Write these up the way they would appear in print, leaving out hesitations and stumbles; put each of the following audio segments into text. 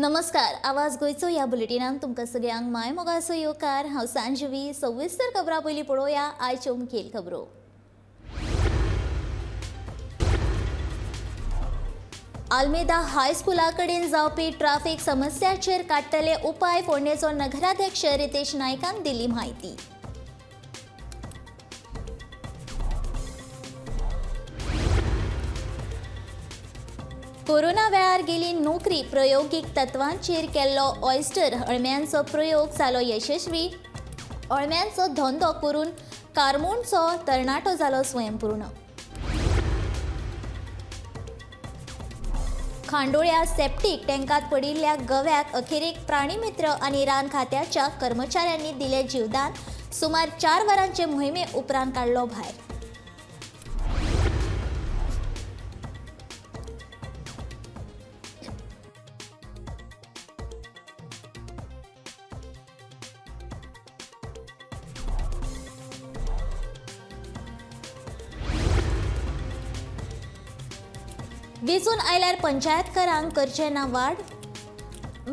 नमस्कार, आवाज गोंयचो ह्या बुलेटिनाक तुमकां सगळ्यांक माय मोगाचो येवकार. हांव सांजवी. सविस्तर खबरां पयलीं पळोवया आयच्यो मुखेल खबरो. आल्मेदा हायस्कुला कडेन जावपी ट्राफीक समस्याचेर काडटले उपाय. फोंडेचो नगराध्यक्ष रितेश नायकान दिली म्हायती. कोरोना वेळार गेली नोकरी. प्रयोगीक तत्वांचेर केल्लो ऑयस्टर अळम्यांचो प्रयोग जालो यशस्वी. अळम्यांचो धंदो करून कारमोणचो तरणाटो जालो स्वयंपूर्ण. खांडोळ्या सेप्टीक टँकात पडिल्ल्या गव्याक अखेरेक प्राणीमित्र आनी रान खात्याच्या कर्मचाऱ्यांनी दिले जीवदान. सुमार 4 वरांचे मोहिमे उपरांत काडलो भायर. वेंचून आयल्यार पंचायतकारांक करचे ना वाड.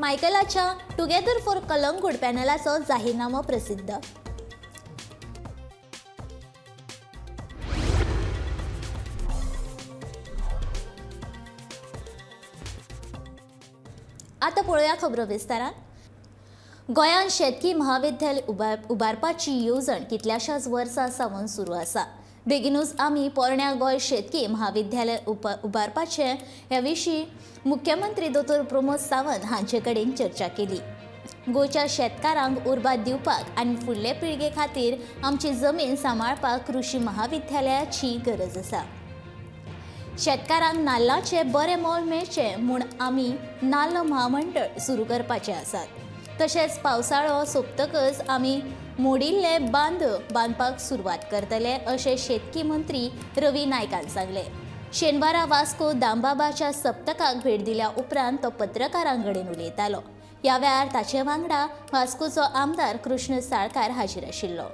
मायकलाच्या टुगेदर फॉर कलंगूट पॅनलाचो जाहीरनामो प्रसिद्ध. आतां पळोवया खबरो विस्तारान. गोंयांत शेतकी महाविद्यालय उबारपाची येवजण कितल्याशाच वर्सां सावन सुरू आसा. बेगीनूच आमी पोरण्या गोंय शेतकी महाविद्यालय उबारपाचे ह्या विशीं मुख्यमंत्री दोतोर प्रमोद सावंत हांचे कडेन चर्चा केली. गोंयच्या शेतकारांक उर्बा दिवपाक आनी फुडले पिळगे खातीर आमची जमीन सांबाळपाक कृशी महाविद्यालयाची गरज आसा. शेतकारांक नाल्लाचें बरें मोल मेळचें म्हूण आमी नाल्ल म्हामंडळ सुरू करपाचे आसात. तशेंच पावसाळो सोंपतकच आमी मोडिल्ले बांद बांदपाक सुरवात करतले अशें शेतकी मंत्री रवी नायकान सांगलें. शेनवारा वास्को दामबाबाच्या सप्तकाक भेट दिल्या उपरांत तो पत्रकारां कडेन उलयतालो. ह्या वेळार ताचे वांगडा वास्कोचो आमदार कृष्ण साळकार हाजीर आशिल्लो.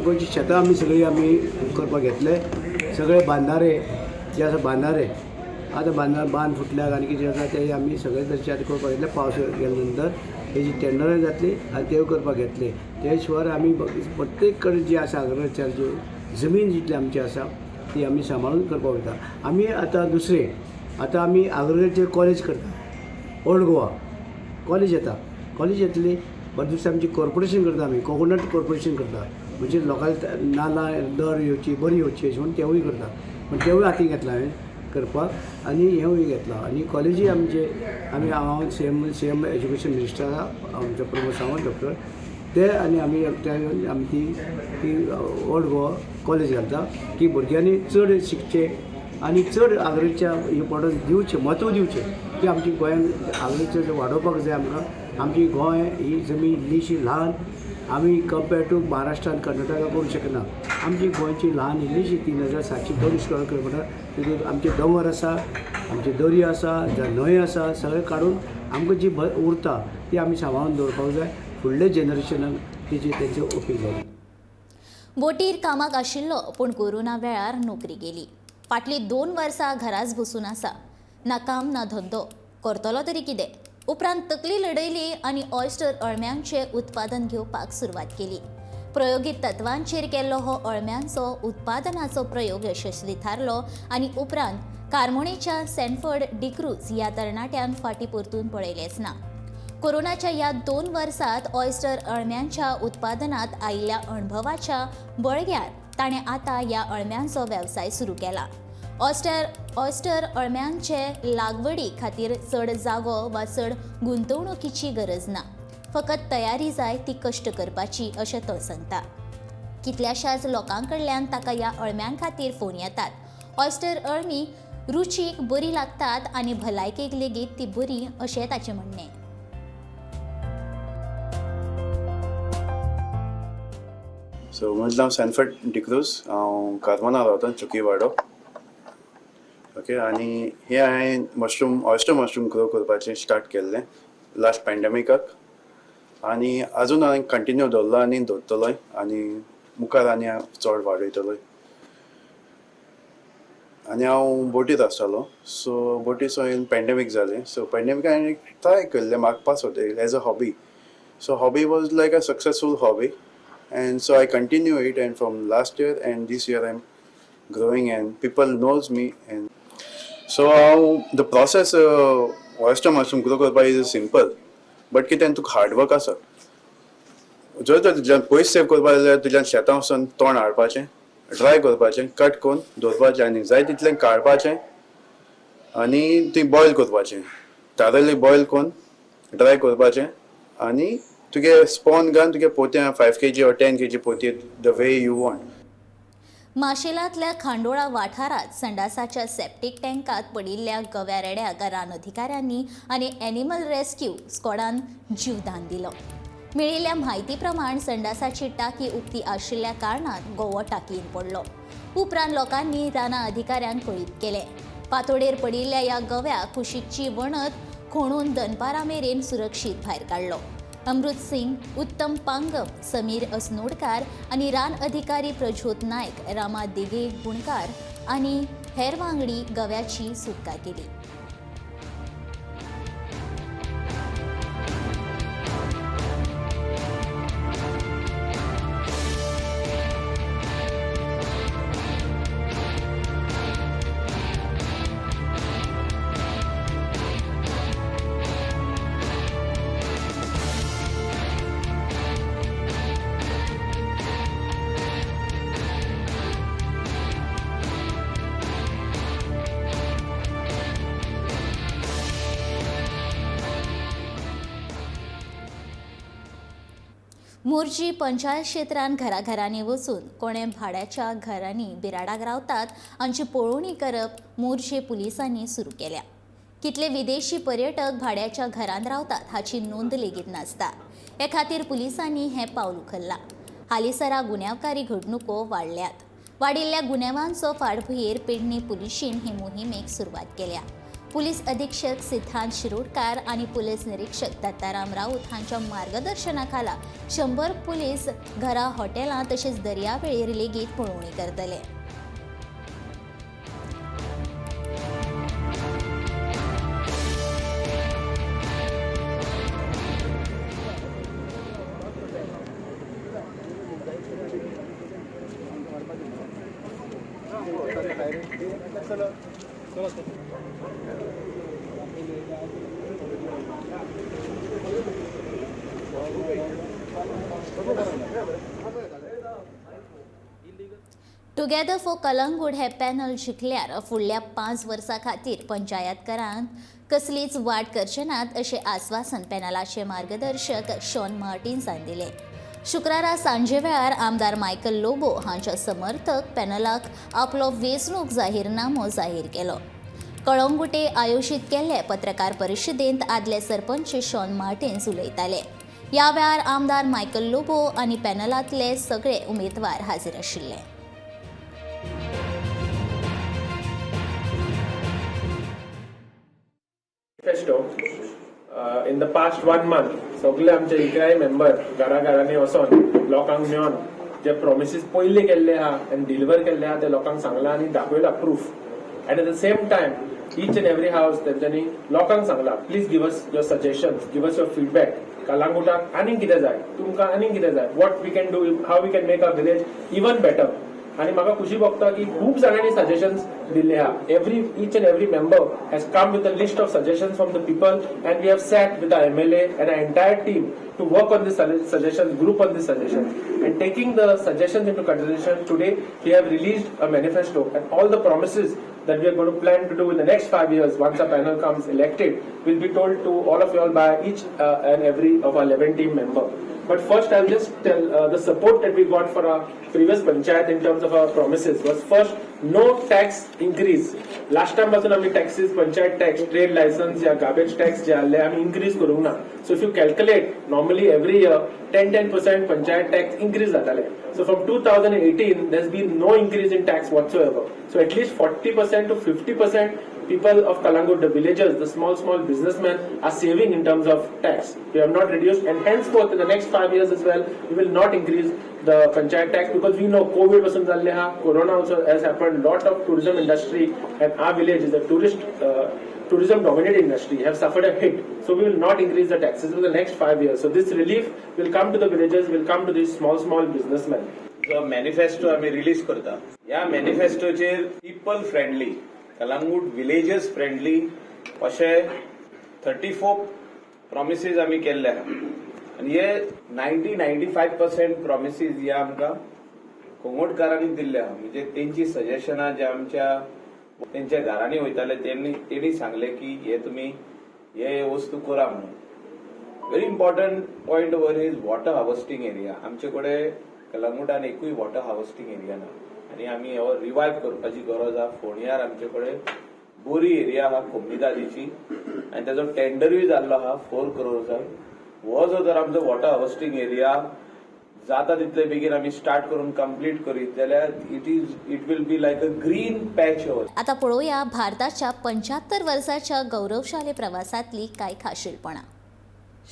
गोंयची शेतां आमी सगळीं आमी करपाक घेतले. सगळे बांदारे जे आसा बांदारे आतां बांद फुटल्यार आनी कितें आसा ते आमी सगळे तशें आतां करपाक घेतले. पावस गेल्या नंतर तेजी टेंडरां जातली आनी तेवूय करपाक घेतले. ते शिवाय आमी प्रत्येक कडेन जी आसा एग्रीकल्चर जी जमीन जितली आमची आसा ती आमी सांबाळून करपाक वयता. आमी आतां दुसरें आतां आमी एग्रीकल्चर कॉलेज करता. ओल्ड गोवा कॉलेज येता, कॉलेज येतली बट दुसरें आमची कॉर्पोरेशन करता. आमी कोकोनट कॉर्पोरेशन करता, म्हणजे लोकांक नाल्लां दर येवची बरी येवची अशें म्हूण तेवूय करता. पूण तेवूय हातीन घेतला हांवें करपाक आनी हेंवूय घेतलां. आनी कॉलेजीय आमचे आमी हांव सी एम एज्युकेशन मिनिस्टर आसा आमचो प्रमोद सावंत डॉक्टर ते आनी आमी एकठांय येवन आमी ती ओल्ड गोवा कॉलेज घालता की भुरग्यांनी चड शिकचें आनी चड आग्रीच्या इम्पोर्टन्स दिवचें, म्हत्व दिवचें की आमची गोंयान आग्रीकल्चर वाडोवपाक जाय. आमकां आमची गोंय ही जमीन इल्लीशी ल्हान, आमी कंपेर टू महाराष्ट्रान कर्नाटका करूंक शकना. आमची गोंयची ल्हान इल्लीशी 3702 स्क्वेअर किलोमिटर, तितूंत आमचे दोंगर आसा, आमचे दर्या आसा, न्हंय आसा, सगळें काडून आमकां जी उरता ती आमी सांबाळून दवरपाक जाय. फुडले जनरेशनाक तेजी तेंचो उपेग जातलो. बोटीर कामाक आशिल्लो पूण कोरोना वेळार नोकरी गेली. फाटलीं 2 वर्सां घराच बसून आसा. ना काम ना धंदो, करतलो तरी कितें? उपरांत तकली लडयली आनी ऑयस्टर अळम्यांचें उत्पादन घेवपाक सुरवात केली. प्रयोगीक तत्वांचेर केल्लो हो अळम्यांचो उत्पादनाचो प्रयोग यशस्वी थारलो आनी उपरांत कारमोणेच्या सॅनफर्ड डिक्रूज ह्या तरणाट्यान फाटीं परतून पळयलेंच ना. कोरोनाच्या ह्या 2 वर्सांत ऑयस्टर अळम्यांच्या उत्पादनांत आयिल्ल्या अणभवाच्या बळग्यार ताणें आतां ह्या अळम्यांचो वेवसाय सुरू केला. ऑयस्टर अळम्यांचे लागवडी खातीर चड जागो वा चड गुंतवणुकीची गरज ना, फकत तयारी जाय ती कश्ट करपाची अशें तो सांगता. कितल्याशाच लोकां कडल्यान ताका ह्या अळम्यां खातीर फोन येतात. ऑयस्टर अळमी रुचीक बरी लागतात आनी भलायकेक लेगीत ती बरी अशें ताचें म्हणणें. म्हजें नांव सॅनफर्ड डिक्रूज, हांव कारमोना रावता, चुकीवाडो. ओके, आनी हे हांवें ऑयस्टर मशरूम ग्रो करपाचें स्टार्ट केल्लें लास्ट पॅन्डेमिकाक. आनी अजून हांवें कंटिन्यू दवरलो आनी दवरतलोय आनी मुखार आनी चड वाडयतलोय. आनी हांव बोटीर आसतालो, सो बोटीर सो पेंडेमीक जालें. सो पेंडेमीक हांवें ट्राय केल्लें मागपा सोद as a hobby. So hobby was like a successful hobby, and so I continue it, and from last year and this year I am growing and people knows me. And so हांव the process oyster mushroom grow करपाक is simple, but कितें तुका hard work आसा. जर तर तुज्यान पयशे save करपाक जाल्यार तुज्यान शेतां वचून तण हाडपाचें, ड्राय करपाचें, कट करून दवरपाचें आनी जाय तितलें काडपाचें आनी ती बॉयल करपाचें, तारली बॉयल करून ड्राय करपाचें आनी तुगे स्पॉन घालून तुगे पोतयां 5 kg or 10 kg पोतये the way you want. माशेलांतल्या खांडोळा वाठारांत संडासाच्या सेप्टीक टँकांत पडिल्ल्या गव्या रेड्याक रान अधिकाऱ्यांनी आनी एनिमल रेस्क्यू स्कॉडान जीवदान दिलो. मेळिल्ल्या म्हायती प्रमाण संडासाची टाकी उक्ती आशिल्ल्या कारणान गवो टाकयेन पडलो. उपरांत लोकांनी रानां अधिकाऱ्यांक कळीत केलें. पातोडेर पडिल्ल्या ह्या गव्याक कुशीकची वणत खणून दनपारा मेरेन सुरक्षीत भायर काडलो. अमृत सिंग, उत्तम पांगम, समीर असनोडकार आनी रान अधिकारी प्रज्योत नायक, रामा दिगे गुणकार आनी हेर वांगडी गव्याची सुटका केली. मोरजी पंचायत क्षेत्रांत घराघरांनी वचून कोणे भाड्याच्या घरांनी बिराडाक रावतात हांची पळोवणी करप मोरजे पुलिसांनी सुरू केल्या. कितले विदेशी पर्यटक भाड्याच्या घरांत रावतात हाची नोंद लेगीत नासता. हे खातीर पुलिसांनी हें पावल उखल्लां. हालींसरा गुन्यांवकारी घडणुको वाडल्यात. वाडिल्ल्या गुन्यांवांचो फाटभुंयेर पेडणे पुलिशेन हे मोहिमेक सुरवात केल्या. पुलीस अधीक्षक सिद्धांत शिरोडकार आनी पुलीस निरीक्षक दत्ताराम राऊत हांच्या मार्गदर्शनाखाला 100 पुलीस घरां, हॉटेलां तशेंच दर्यावेळेर लेगीत पळोवणी करतले. टुगेदर फॉर कलंगूट हे पॅनल जिखल्यार फुडल्या 5 वर्सां खातीर पंचायतकारांक कसलीच वाट करचे नात अशें आस्वासन पॅनलाचे मार्गदर्शक शॉन मार्टिन्सान दिलें. शुक्रारा सांजे वेळार आमदार मायकल लोबो हांच्या समर्थक पॅनलाक आपलो वेंचणूक जाहीरनामो जाहीर केलो. कळंगुटे आयोजीत केल्ले पत्रकार परिशदेंत आदले सरपंच शॉन मार्टिन्स उलयताले. ह्या वेळार आमदार मायकल लोबो आनी पॅनलांतले सगळे उमेदवार हाजीर आशिल्ले. In the past 1 month सगळे आमचे 11 मेंबर घराघरांनी वचोन लोकांक मेळोन जे प्रोमिसीस पयले केल्ले आहा आनी डिलिव्हर केल्ले आहा ते लोकांक सांगला आनी दाखयला proof. And at the same time each and every house तेंच्यांनी लोकांक सांगला please give us your suggestions, give us your feedback. कलांगुटाक आनीक कितें जाय, तुमकां आनीक कितें जाय, what we can do, how we can make our village even better. आनी म्हाका खुशी भोगता की खूब जाणांनी सजेशन्स दिल्ले आहा. Every each and every member has come with a list of suggestions from the people and we have sat with our MLA and our entire team to work on this suggestions, group on this suggestions, and taking the suggestions into consideration today we have released a manifesto and all the promises that we are going to plan to do in the next 5 years once our panel comes elected will be told to all of you all by each and every of our 11 team member. But first I'll just tell the support that we got for our previous panchayat in terms of our promises was first no tax increase. Last time पासून आमी taxes, panchayat tax, trade license या garbage tax जे आहले आमी increase करूंक ना. So if you calculate normally every year 10-10% panchayat tax increase जाताले. So from 2018 there has been no increase in tax whatsoever. So at least 40% to 50% People of Calangute, the villagers, the small small businessmen are saving in terms of tax. We have not reduced, and henceforth in the next 5 years as well, we will not increase the panchayat tax, because we know COVID pasun jalle ha, corona also has happened, lot of tourism industry and our village is a tourism dominated industry have suffered a hit. So we will not increase the taxes for the next 5 years. So this relief will come to the villagers, will come to these small small businessmen. जो manifesto आमी release करता, ह्या मॅनिफेस्टोचेर people friendly, Calangute villages friendly अशे 34 प्रॉमिसीज आमी केल्ले आहा आनी हे 90-95% प्रॉमिसीज हे आमकां कोंगोटकारांनी दिल्ले आहा. म्हणजे तेंची सजेशनां जे आमच्या तेंच्या घरांनी वयताले तेणी सांगले की हे तुमी हे वस्तू करा म्हणून. Very important point over is water harvesting area. आमचे कडेन कलंगूटान एकूय वॉटर हार्वस्टिंग एरिया ना आनी आमी हो रिवायव करपाची गरज आहा. फोंड्यार आमचे कडेन बोरी एरिया आहा कोमनिदादीची आनी ताजो टेंडरूय जाल्लो आहा 4 करोडचा. हो जो जर आमचो वॉटर हार्वस्टिंग एरिया जाता तितले बेगीन आमी स्टार्ट करून कंप्लीट करीत जाल्यार it will be like a green patch over. आता पळोवया भारताच्या 75 वर्साच्या गौरवशाली प्रवासातली कांय खाशेलपणां.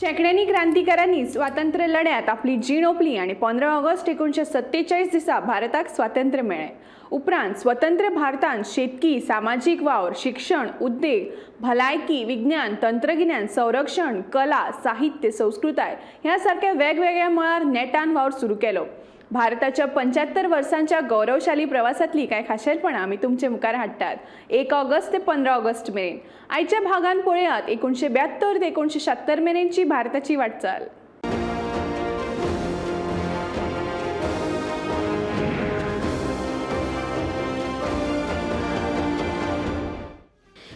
शेंकड्यांनी क्रांतिकारांनी स्वातंत्र्य लढ्यात आपली जीण ओंपली आनी 15 ऑगस्ट 1947 दिसा भारताक स्वातंत्र्य मेळ्ळें. उपरांत स्वतंत्र भारतान शेतकी, सामाजीक वावर, शिक्षण, उद्देग, भलायकी, विज्ञान, तंत्रगिन्यान, संरक्षण, कला, साहित्य, संस्कृताय ह्या सारक्या वेगवेगळ्या मळार नेटान वावर सुरू केलो. भारताच्या 75 वर्सांच्या गौरवशाली प्रवासातली कांय खाशेलपणां आमी तुमचे मुखार हाडटात. 1 ऑगस्ट ते 15 ऑगस्ट मेरेन आयच्या भागान पळयात 1972 ते 1976 मेरेनची भारताची वाटचाल.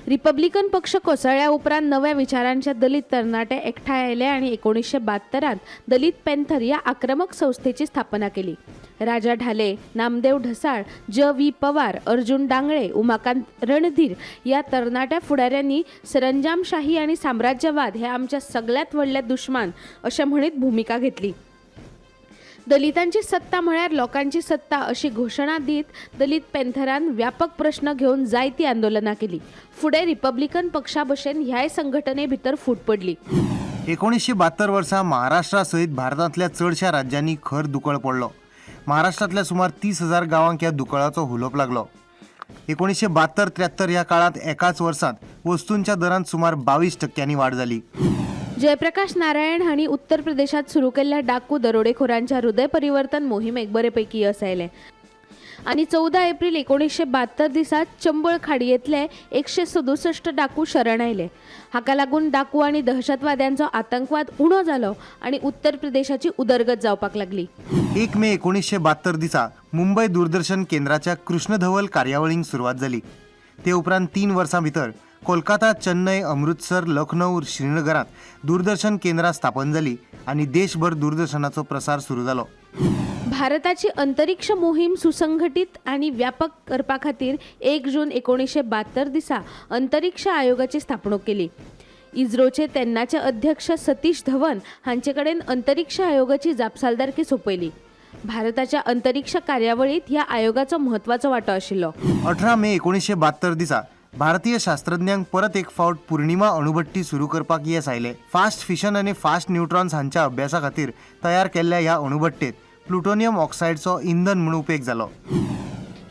रिपब्लिकन पक्ष कोसळ्या उपरांत नव्या विचारांच्या दलित तरणाटे एकठांय आयले आनी 1972 दलित पॅन्थर ह्या आक्रमक संस्थेची स्थापना केली. राजा ढाले, नामदेव ढसाळ, ज we Pawar, Arjun Dangle, Umakant Randhir ह्या तरणाट्या फुडाऱ्यांनी सरंजामशाही आनी साम्राज्यवाद हे आमच्या सगळ्यांत व्हडले दुश्मान अशें म्हणीत भुमिका घेतली. दलितांची सत्ता म्हळ्यार लोकांची सत्ता अशी घोशणा दीत दलित पॅन्थरान व्यापक प्रश्न घेवन जायती आंदोलनां केली. फुडें रिपब्लिकन पक्षा भशेन ह्याय संघटने भितर फूट पडली. 1972 वर्सा महाराष्ट्रा सयत भारतांतल्या चडश्या राज्यांनी खर दुकळ पडलो. महाराष्ट्रांतल्या सुमार 30,000 गांवांक ह्या दुकळाचो हुलोप लागलो. 1972-73 ह्या काळांत एकाच वर्सांत वस्तूंच्या दरांत सुमार 22% वाड जाली. जयप्रकाश नारायण हांणी उत्तर प्रदेशात सुरू केल्ल्या डाकू दरोडेखोरांच्या हृदय परिवर्तन मोहिमेक बरेपैकी यस आयलें आनी 14 एप्रिल 1972 दिसा चंबळ खाडयेंतले 167 डाकू शरण आयले. हाका लागून डाकू आनी दहशतवाद्यांचो आतंकवाद उणो जालो आनी उत्तर प्रदेशाची उदरगत जावपाक लागली. 1 मे 1972 दिसा मुंबय दूरदर्शन केंद्राच्या कृष्णधवल कार्यावळींक सुरवात जाली. ते उपरांत 3 वर्सां भितर कोलकाता, चेन्नय, अमृतसर, लखनौ, श्रीनगरांत दूरदर्शन केंद्रां स्थापन जाली आनी देशभर दूरदर्शनाचो प्रसार सुरू जालो. भारताची अंतरिक्ष मोहीम सुसंघटीत आनी व्यापक करपा खातीर 1 जून 1972 दिसा अंतरिक्ष आयोगाची स्थापणूक केली. इस्रोचे तेन्नाचे अध्यक्ष सतीश धवन हांचे कडेन अंतरिक्ष आयोगाची जापसालदारकी सोंपयली. भारताच्या अंतरिक्ष कार्यावळीत ह्या आयोगाचो म्हत्वाचो वांटो आशिल्लो. 18 मे 1972 दिसा भारतीय शास्त्रज्ञांक परत एक फावट पूर्णिमा अणुभट्टी सुरू करपाक येस आयलें. फास्ट फिशन आनी फास्ट न्यूट्रॉन्स हांच्या अभ्यासा खातीर तयार केल्ल्या ह्या अणुभट्टेत प्लुटोनियम ऑक्सायडचो इंधन म्हूण उपेग जालो.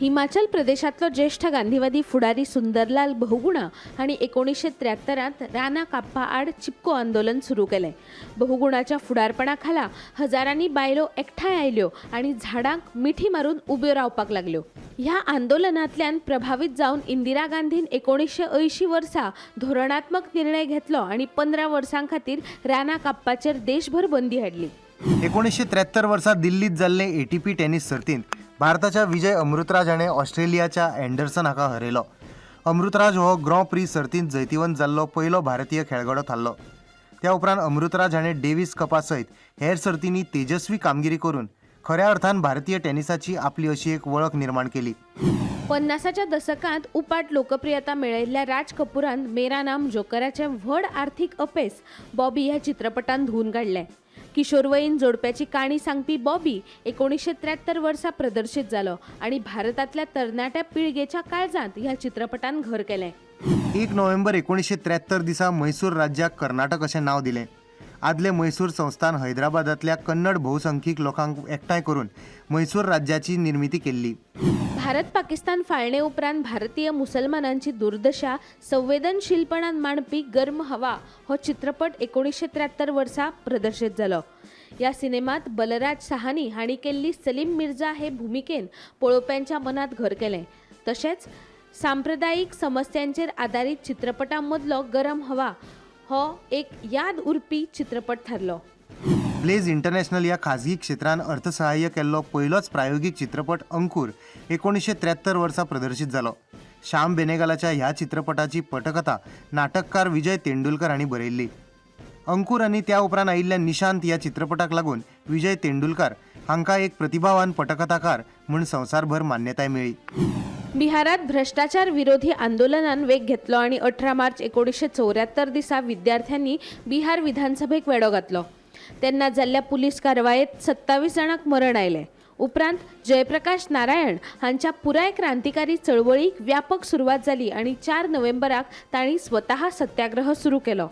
हिमाचल प्रदेशांतलो ज्येष्ठ गांधीवादी फुडारी सुंदरलाल बहुगुणा हांणी 1973 राना काप्पा आड चिपको आंदोलन सुरू केलें. बहुगुणाच्या फुडारपणा खाला हजारांनी बायलो एकठांय आयल्यो आनी झाडांक मिठी मारून उब्यो रावपाक लागल्यो. ह्या आंदोलनांतल्यान प्रभावीत जावन इंदिरा गांधीन 1980 वर्सा धोरणात्मक निर्णय घेतलो आनी 15 वर्सां खातीर राना काप्पाचेर देशभर बंदी हाडली. 1973 वर्सा दिल्लीत जाल्ले ATP tennis सर्तींत भारताच्या विजय अमृतराज हाणें ऑस्ट्रेलियाच्या अँडरसन हाका हरयलो. अमृतराज हो ग्रॉ प्री सर्तींत जैतिवंत जाल्लो पयलो भारतीय खेळगडो थारलो. त्या उपरांत अमृतराज हाणें डेव्हिस कपा सयत हेर सर्तींनी तेजस्वी कामगिरी करून खऱ्या अर्थान भारतीय टेनिसाची आपली अशी एक वळख निर्माण केली. 50च्या दसकांत उपाट लोकप्रियता मेळयल्ल्या राज कपूरान मेरा नाम जोकराचें व्हड आर्थीक अपेस बॉबी ह्या चित्रपटान धुवून काडलें. किशोरवयीन जोडप्याची काणी सांगपी बॉबी 1973 वर्सा प्रदर्शीत जालो आनी भारतांतल्या तरणाट्या पिळगेच्या काळजांत ह्या चित्रपटान घर केलें. 1 नोव्हेंबर 1973 दिसा म्हैसूर राज्याक कर्नाटक अशें नांव दिलें. आदलें म्हैसूर संस्थान हैदराबादांतल्या कन्नड भोवसंखीक लोकांक एकठांय करून म्हैसूर राज्याची निर्मिती केल्ली. भारत पाकिस्तान फाळणे उपरांत भारतीय मुसलमानांची दुर्दशा संवेदनशीलपणान मांडपी गर्म हवा हो चित्रपट 1973 वर्सा प्रदर्शीत जालो. ह्या सिनेमात बलराज सहानी हांणी केल्ली सलीम मिर्झा हे भुमिकेन पळोवप्यांच्या मनांत घर केलें. तशेंच सांप्रदायीक समस्यांचेर आदारीत चित्रपटां मदलो गरम हवा हो एक याद उरपी चित्रपट थारलो. ब्लेज इंटरनॅशनल ह्या खाजगी क्षेत्रान अर्थसहाय्य केल्लो पयलोच प्रायोगीक चित्रपट अंकूर 1973 वर्सा प्रदर्शीत जालो. श्याम बेनेगलाच्या ह्या चित्रपटाची पटकथा नाटककार विजय तेंडुलकर हांणी बरयल्ली. अंकूर आनी त्या उपरांत आयिल्ल्या निशांत ह्या चित्रपटाक लागून विजय तेंडुलकर हांकां एक प्रतिभावान पटकथाकार म्हूण संवसारभर मान्यताय मेळ्ळी. बिहारात भ्रष्टाचार विरोधी आंदोलनान वेग घेतलो आनी 18 मार्च 1974 दिसा विद्यार्थ्यांनी बिहार विधानसभेक वेढो घातलो. तेन्ना जाल्ल्या पुलीस कारवायेत 27 जाणांक मरण आयलें. उपरांत जयप्रकाश नारायण हांच्या पुराय क्रांतिकारी चळवळीक व्यापक सुरवात जाली आनी 4 नोव्हेंबराक तांणी स्वतः सत्याग्रह सुरू केलो.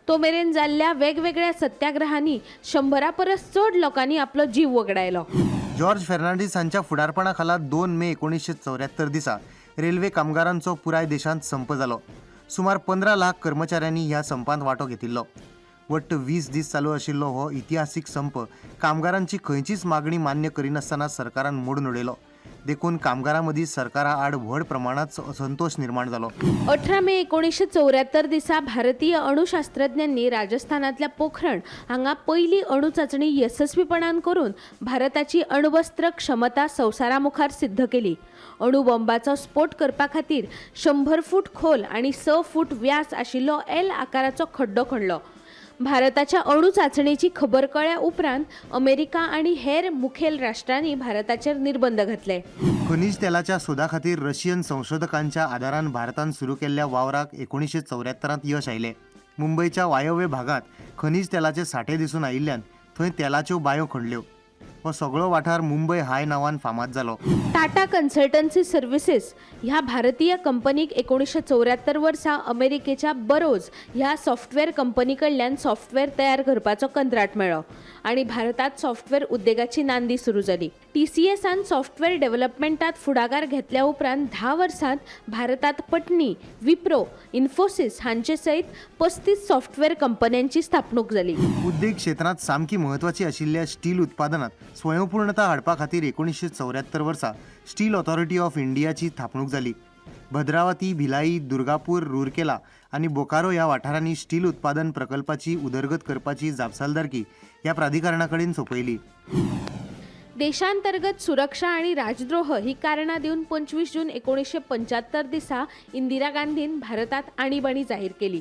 तो मेरेन जाल्ल्या वेगवेगळ्या सत्याग्रहांनी 100 परस चड लोकांनी आपलो जीव वगडायलो. जॉर्ज फेर्नांडीस हांच्या फुडारपणा खाला 2 मे 1974 दिसा रेल्वे कामगारांचो पुराय देशांत संप जालो. सुमार 15 लाख कर्मचाऱ्यांनी ह्या संपांत वांटो घेतिल्लो. वट्ट 20 दीस चालू आशिल्लो हो इतिहासीक संप कामगारांची खंयचीच मागणी मान्य करिनासतना सरकारान मोडून उडयलो. देखून कामगारां मदीं सरकारा आड व्हड प्रमाणांत असंतोश निर्माण जालो. 18 मे 1974 दिसा भारतीय अणुशास्त्रज्ञांनी राजस्थानांतल्या पोखरण हांगा पयली अणुचाचणी येसस्वीपणान करून भारताची अण्वस्त्र क्षमता संवसारा मुखार सिद्ध केली. अणुबॉम्बाचो स्फोट करपा खातीर 100 फूट खोल आनी 6 फूट व्यास आशिल्लो एल आकाराचो खड्डो खणलो. भारताच्या अणु चाचणेची खबर कळ्ळ्या उपरांत अमेरिका आनी हेर मुखेल राष्ट्रांनी भारताचेर निर्बंध घातले. खनिज तेलाच्या सोदा खातीर रशियन संशोधकांच्या आदारान भारतान सुरू केल्ल्या वावराक 1974त यश आयलें. मुंबयच्या वायव्य भागांत खनिज तेलाचे सांठे दिसून आयिल्ल्यान थंय तेलाच्यो बांयो खणल्यो. हो सगळो वाठार मुंबय हाय नांवान फामाद जालो. टाटा कन्सल्टन्सी सर्व्हिसेस ह्या भारतीय कंपनीक 1974 वर्सा अमेरिकेच्या बरोज ह्या सॉफ्टवेअर कंपनी कडल्यान सॉफ्टवेअर तयार करपाचो कंत्राट मेळ्ळो आनी भारतांत सॉफ्टवेअर उद्देगाची नांदी सुरू जाली. टीसीएसान सॉफ्टवेअर डेव्हलपमेंटात फुडाकार घेतल्या उपरांत 10 वर्सांत भारतांत पटनी, विप्रो, इन्फोसिस हांचे सयत 35 सॉफ्टवेअर कंपन्यांची स्थापणूक जाली. उद्देग क्षेत्रांत सामकी म्हत्वाची आशिल्ल्या स्टील उत्पादनात स्वयंपूर्णता हाडपा खातीर 1974 वर्सा स्टील ऑथॉरिटी ऑफ इंडियाची थापणूक जाली. भद्रावती, भिलाई, दुर्गापूर, रुरकेला आनी बोकारो ह्या वाठारांनी स्टील उत्पादन प्रकल्पाची उदरगत करपाची जापसालदारकी ह्या प्राधिकरणा कडेन सोंपयली. देशांतर्गत सुरक्षा आणि राजद्रोह ही कारणां दिवन 25 जून 1975 दिसा इंदिरा गांधीन भारतात आणीबाणी जाहीर केली.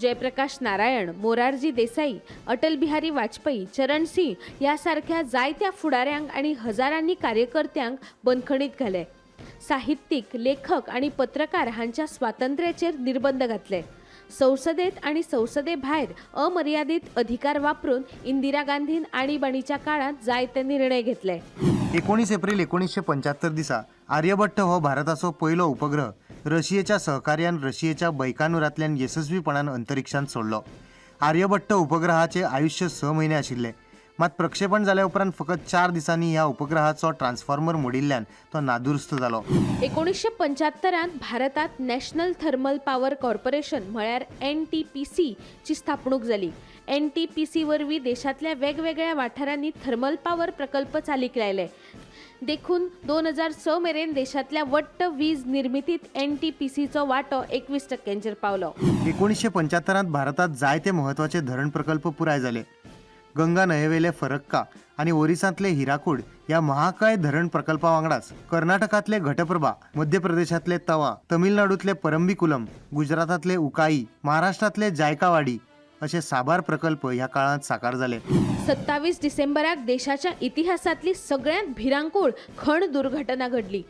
जयप्रकाश नारायण, मोरारजी देसाई, अटल बिहारी वाजपेयी, चरण सिंह ह्या सारख्या जायत्या फुडाऱ्यांक आनी हजारांनी कार्यकर्त्यांक बंदखणीत घाले. साहित्यीक, लेखक आनी पत्रकार हांच्या स्वातंत्र्याचेर निर्बंध घातले. संसदेत आनी संसदे भायर अमर्यादीत अधिकार वापरून इंदिरा गांधीन आणीबाणीच्या काळात जायते निर्णय घेतले. 19 एप्रिल 1975 दिसा आर्यभट्ट हो भारताचो पयलो उपग्रह रशियेच्या सहकार्यान रशियेच्या बैकानुरांतल्यान येसस्वीपणान अंतरिक्षांत सोडलो. आर्यभट्ट उपग्रहाचे आयुश्य 6 म्हयने आशिल्लें. मात प्रक्षेपण जाल्या उपरांत फकत 4 दिसांनी ह्या उपग्रहाचो ट्रान्सफॉर्मर मोडिल्ल्यान तो नादुरुस्त जालो. 1975त भारतात नॅशनल थर्मल पॉवर कॉर्पोरेशन म्हळ्यार एनटीपीसी ची स्थापणूक जाली. एनटीपीसी वरवीं देशांतल्या वेगवेगळ्या वाठारांनी थर्मल पॉवर प्रकल्प चालीक लायले. देखून 2006 मेरेन देशांतल्या वट्ट वीज निर्मितीत एनटीपीसीचो वांटो 21 टक्क्यांचेर पावलो. 1975त भारतात जायते म्हत्वाचे धरण प्रकल्प पुराय जाले. गंगा न्हंयेवेले फरक्का आनी ओरिसांतले हिराकूड ह्या महाकाय धरण प्रकल्पा वांगडाच कर्नाटकांतले घटप्रभा, मध्य प्रदेशांतले तवा, तमिळनाडूतले परंबिकुलम, गुजरातांतले उकाई, महाराष्ट्रांतले जायकावाडी असे साबार प्रकल्प ह्या काळांत साकार जाले. 27 डिसेंबराक देशाच्या इतिहासांतली सगळ्यांत भिरांकूळ खण दुर्घटना घडली.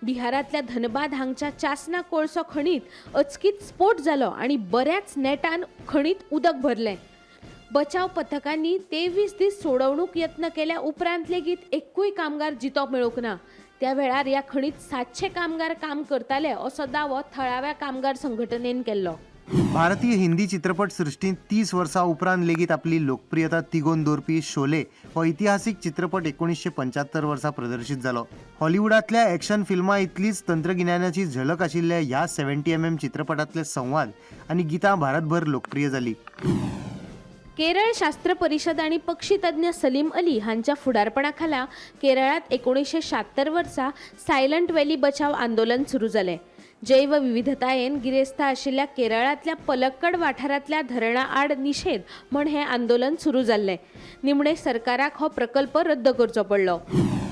बिहारांतल्या धनबाद हांगच्या चासना कोळसो खणीत अचकीत स्फोट जालो आनी बऱ्याच नेटान खणीत उदक भरलें. बचाव पथकांनी 23 दीस सोडवणूक यत्न केल्या उपरांत लेगीत एक्कूय कामगार जितो मेळूंक ना. त्या वेळार ह्या खणीत 700 कामगार काम करताले असो दावो थळाव्या कामगार संघटनेन केल्लो. भारतीय हिंदी चित्रपट सृश्टींत 30 वर्सां उपरांत लेगीत आपली लोकप्रियता तिगोवन दवरपी शोले हो इतिहासीक चित्रपट 1975 वर्सा प्रदर्शीत जालो. हॉलिवूडांतल्या एक्शन फिल्मां इतलीच तंत्रगिन्यानाची झलक आशिल्ल्या ह्या 70mm चित्रपटांतले संवाद आनी गितां भारतभर लोकप्रिय जाली. केरळ शास्त्र परिषद आनी पक्षी तज्ञ सलीम अली हांच्या फुडारपणा खाला केरळांत 1976 वर्सा सायलंट व्हॅली बचाव आंदोलन सुरू जालें. जैवविविधतायेन गिरेस्त आशिल्ल्या केरळांतल्या पलक्कड वाठारांतल्या धरणा आड निशेध म्हण हें आंदोलन सुरू जाल्लें. निमणे सरकाराक हो प्रकल्प रद्द करचो पडलो.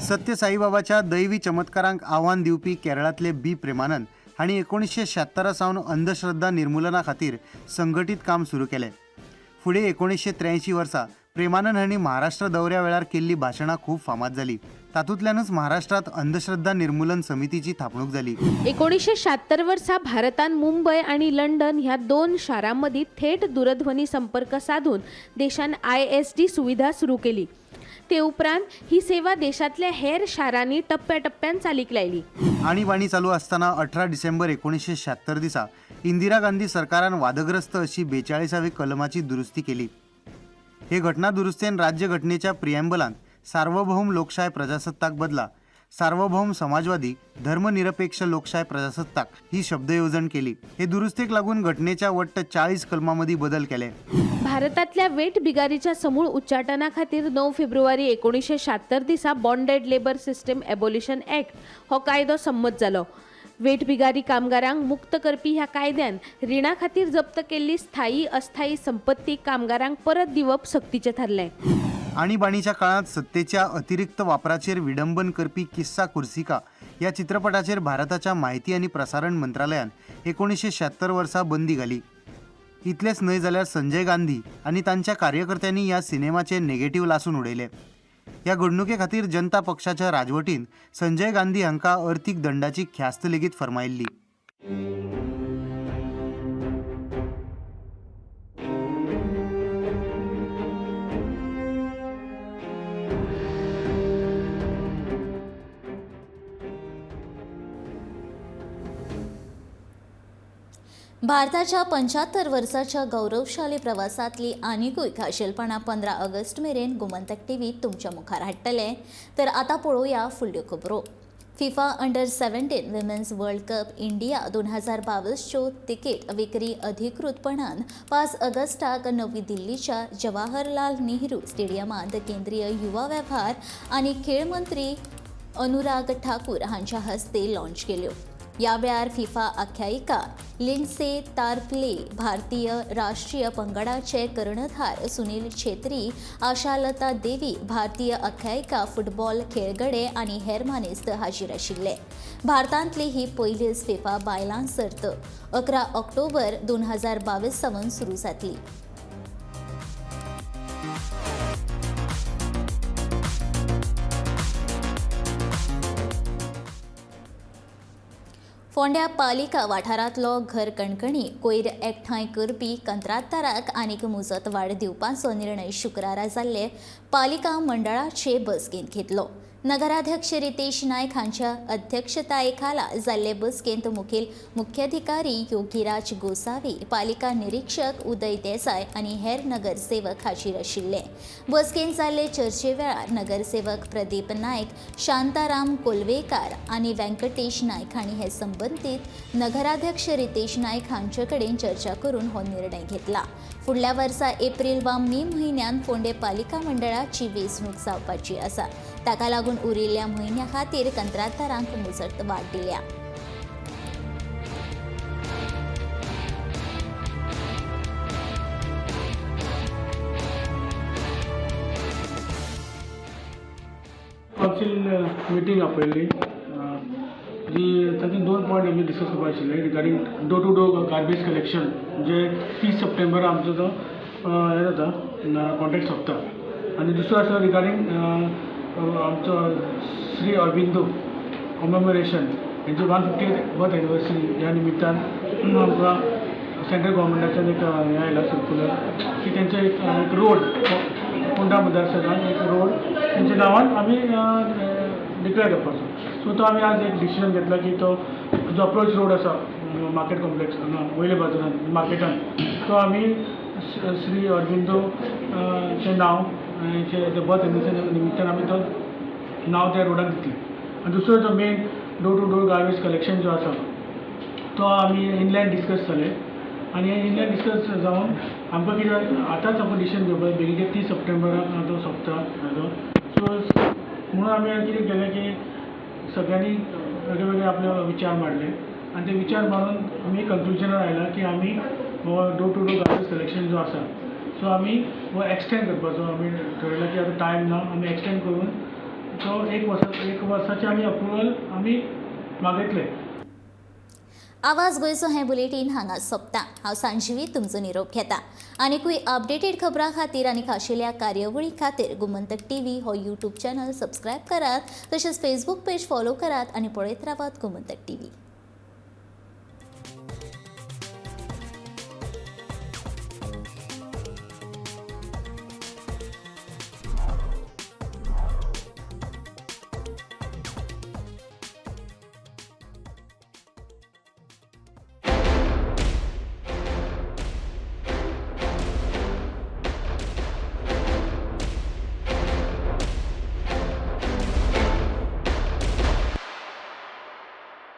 सत्य साईबाबाच्या दैवी चमत्कारांक आव्हान दिवपी केरळांतले बी प्रेमानंद हांणी 1976 सावन अंधश्रद्धा निर्मुलना खातीर संघटीत काम सुरू केलें. फुडें 1983 वर्सा प्रेमानंद हांणी महाराष्ट्र दौऱ्या वेळार केल्ली भाशणां खूब फामाद जाली. तातूंतल्यानच महाराष्ट्रांत अंधश्रद्धा निर्मूलन समितीची थापणूक जाली. 1976 वर्सा भारतान मुंबय आनी लंडन ह्या 2 शारां मदीं थेट दूरध्वनी संपर्क साधून देशान ISD सुविधा सुरू केली. ते उपरांत ही सेवा देशांतल्या हेर शारांनी टप्प्याटप्प्यान चालीक लायली. आणीबाणी चालू असताना 18 डिसेंबर 1976 दिसा इंदिरा गांधी सरकारान वादग्रस्त अशी 42वी कलमाची दुरुस्ती केली. हे घटना दुरुस्तेन राज्यघटनेच्या प्रिएम्बलांत सार्वभौम लोकशाय प्रजासत्ताक बदला सार्वभौम समाजवादी धर्मनिरपेक्ष लोकशाय प्रजासत्ताक ही शब्द येवजण केली. हे दुरुस्तीक लागून घटनेच्या वट्ट 40 कलमांमदीं बदल केले. भारतांतल्या वेट बिगारीच्या समूळ उच्चाटना खातीर 9 फेब्रुवारी 1976 दिसा bonded labour system abolition act हो कायदो संमत जालो. वेट बिगारी कामगारांक मुक्त करपी ह्या कायद्यान रिणा खातीर जप्त केल्ली स्थायी अस्थायी संपत्ती कामगारांक परत दिवप सक्तीचें थारलें. आणीबाणीच्या काळांत सत्तेच्या अतिरिक्त वापराचेर विडंबन करपी किस्सा कुर्सिका ह्या चित्रपटाचेर भारताच्या माहिती आनी प्रसारण मंत्रालयान 1976 वर्सा बंदी घाली. इतलेंच न्हय जाल्यार संजय गांधी आनी तांच्या कार्यकर्त्यांनी ह्या सिनेमाचे नेगेटीव लासून उडयले. ह्या घडणुके खातीर जनता पक्षाच्या राजवटीन संजय गांधी हांकां अर्थीक दंडाची ख्यास्त लेगीत फर्मायिल्ली. भारताच्या 75 वर्साच्या गौरवशाली प्रवासांतली आनिकूय खाशेलपणां 15 ऑगस्ट मेरेन गोमंतक टीव्ही तुमच्या मुखार हाडटले. तर आतां पळोवया फुडल्यो खबरो. FIFA under 17 women's world cup India 2022च्यो ticket विक्री अधिकृतपणान 5 ऑगस्टाक नवी दिल्लीच्या जवाहरलाल नेहरू स्टेडियमांत केंद्रीय युवा वेव्हार आनी खेळ मंत्री अनुराग ठाकूर हांच्या हस्ते लॉन्च केल्यो. ह्या वेळार फिफा आख्यायिका लिंडसे तारप्ले, भारतीय राष्ट्रीय पंगडाचे कर्णधार सुनील छेत्री, आशालता देवी, भारतीय आख्यायिका फुटबॉल खेळगडे आनी हेर मानेस्त हाजीर आशिल्ले. भारतांतली ही पयलीच फिफा बायलां सर्त 11 ऑक्टोबर 2022 सावन सुरू जातली. फोंड्या पालिका वाठारांतलो घर कणकणी कोयर एकठांय करपी कंत्राटदाराक आनीक मुजत वाड दिवपाचो निर्णय शुक्रारा जाल्ले पालिका मंडळाचे बसकेंत घेतलो. नगराध्यक्ष रितेश नायक हांच्या अध्यक्षताये खाला जाल्ले बसकेंत मुखेल मुख्याधिकारी योगीराज गोसावी, पालिका निरीक्षक उदय देसाय आनी हेर नगरसेवक हाजीर आशिल्ले. बसकेंत जाल्ले चर्चे वेळार नगरसेवक प्रदीप नायक, शांताराम कोलवेकार आनी व्यंकटेश नायक हांणी हे संबंदीत नगराध्यक्ष रितेश नायक हांचे कडेन चर्चा करून हो निर्णय घेतला. फुडल्या वर्सा एप्रील वा मे म्हयन्यांत फोंडें पालिका मंडळाची वेंचणूक जावपाची आसा. ताका लागून उरिल्ल्या म्हयन्या खातीर कंत्राटदारांक मुजत वाड दिल्या. कावन्सील मिटींग आपयल्ली जी तातूंत 2 पॉयंट आमी डिस्कस करपाक आशिल्ले regarding door to door garbage collection, जे 30 सप्टेंबर आमचो तो हें जाता कॉन्ट्रॅक्ट सोंपता, आनी दुसरो आसलो रिगार्डींग आमचो श्री अरबिंदो कॉमेमोरेशन हेंचे 150th birth anniversary ह्या निमित्तान आमकां सेंट्रल गव्हर्मेंटाच्यान एक हें आयलां सर्कुलर की तेंचो एक रोड फोंडा मतदारसंघान एक रोड तेंच्या नांवान आमी डिक्लेर करपाचो. सो तो आमी आज एक डिसिजन घेतला की तो जो अप्रोच रोड आसा मार्केट कॉम्प्लेक्स हांगा वयले बाजारान मार्केटान, तो आमी श्री अरबिंदो चें नांव बर्थ एनिवर्सरी निमित्तान आमी तो नांव त्या रोडाक दितले. आनी दुसरो जो main door to door garbage collection जो आसा तो आमी इनलँड डिस्कस जाले आनी इनलँड डिस्कस जावन आमकां कितें आतांच आमकां डिसिजन घेवपाक बेगीन 30 सप्टेंबराक तो सोंपता हाजो. सो म्हणून आमी कितें केलें की सगळ्यांनी वेगळे वेगळे आपले विचार मांडले आनी ते विचार मांडून आमी कंक्लुजनार आयला की आमी हो door to door garbage collection जो आसा सो आमी हो एक्सटेंड करपाचो आमी ठरयलां की आतां टायम ना, आमी एक्सटेंड करून तो एक वर्साचें आमी अप्रुवल आमी मागयतले. आवाज गोंयचो हें बुलेटीन हांगा सोंपता. हांव सांजीवी तुमचो निरोप घेता. आनीकूय अपडेटेड खबरां खातीर आनी खाशेल्या कार्यावळी खातीर गोमंतक टीव्ही हो यूट्यूब चॅनल सबस्क्रायब करात, तशेंच फेसबूक पेज फॉलो करात आनी पळयत रावात गोमंतक टीव्ही.